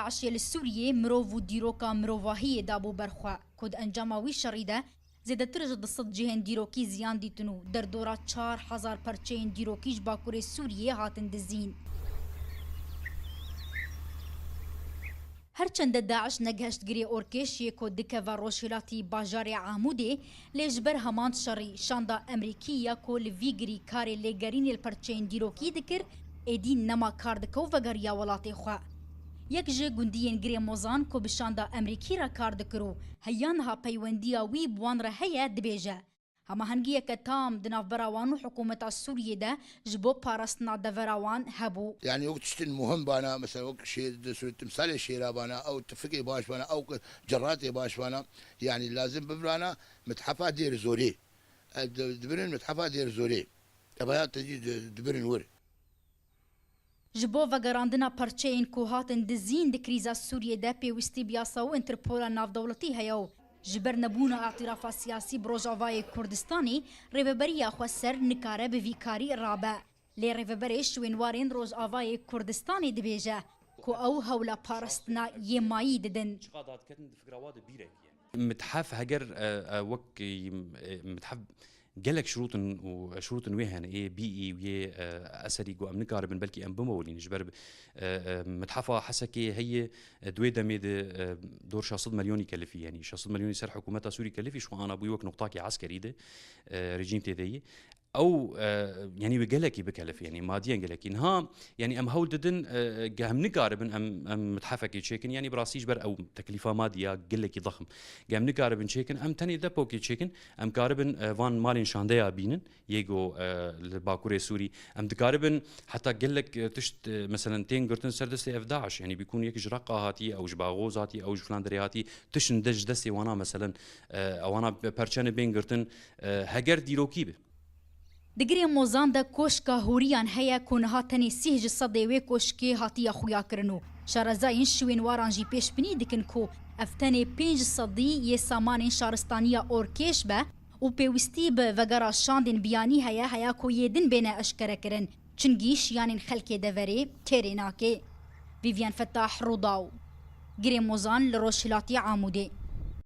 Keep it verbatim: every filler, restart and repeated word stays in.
DAIŞê li Sûriyê mirov û dîroka mirovahiyê dabû ber xwe, ku di encama wî şerî de zêdetir ji du sed cihên dîrokî ziyan dîtin û derdora çar hezar perçeyên dîrokî ji Bakurê Sûriyê hatin dizîn. Her çende DAIŞ negihişt girê Orkêşiyê ku dikeve rojhilatî bajarê Amûdê, lê ji ber heman şerî şanda Emerîkî ya ku li vî girî karê lêgerînê li perçeyên dîrokî dikir, êdî nema kar dike û vegeriya welatê xwe. Yek ji gundiyên Girê Mozan ku bi şanda Emerîkî re kar dikir û heya niha peywendiya wî bi wan re heye, dibêje, hemahengiyeke tam di navbera wan û hikûmeta Sûriyê de ji bo parastina devera wan hebû. Yani wek tiştin muhim bana, mesela wek şêr, di sûret timsalê şêra bana, ew tifikê baş bana, ew ceratê baş bana, yani lazim bibrana mithafa Dêr Zorê. E, di-, dibirin mithafa Dêr Zorê. Evaya te jî di-, dibirin wir. Ji bo vegerandina perçeyên ku hatin dizîn di krîza Sûriyê de pêwîstî bi yasa û Interpola navdewletî heye û ji ber nebûna îtirafa siyasî bi Rojavayê Kurdistanê, Rêveberiya Xweser nikare bi vî karî rabe. Lê Rêveberê Şiwênwarên Rojavayê Kurdistanê dibêje ku ew hewla parastina yê mayî didin. Çiqa dadiketin di fikra wa de bîrekî ye. Mithef heger, e, e, wek, e, mithef gelek şirûtin û şirûtin wê hene, ê bîî û yê, e, eserî ku em nikaribin belkî em bimewlînin. Ji ber, e, e, mithafa Hesekê heye, e, di wê demê de, e, dor şeş sed milyonî kelifî, yanî şeş sed milyonî ser hikûmeta Sûrî kelifî, ji xwe ana bûyî wek noqtakê eskerî de, e, rejîm tê de yî. Ew, e, yanî wê gelekî bikelif, yanî madiyen gelekî. Niha, yanî em hewl didin, e, e, ge em nikaribin em, em mithefekê çêkin, yanî bi rastî ji ber ew teklîfa madî ya gelekî dexm. Ge em nikaribin çêkin, em tenê depokê çêkin, em karibin, e, van malên şandeya bînin, yê go, e, li Bakurê Sûrî. Em dikaribin heta gelek, e, tişt, e, meselen tên girtin ser destê ev DAIŞ, yanî bîkûn yek ji Reqa hatî, ew ji Baxoz hatî, ew ji filan derê hatî, tiştin de ji destê wana meselen, e, ewana perçene bên girtin, e, heger dîrokî bi. Di Girê Mozan de koşka Hûriyan heye ku niha tenê sîh ji sedê wê koşkê hatiye xuyakirin û şarezayên Şiwênwaran jî pêşbînî dikin ku ev tenê pênc sedî yê samanên şaristaniya Orkêş be û pêwîstî bi vegera şandên biyanî heye, heya ku yê din bêne eşkerekirin, çingî şiyanên xelkê deverê têrê nake. Vîvyen Fetah, Rûdaw, Girê Mozan li rojhilatî Amûdê.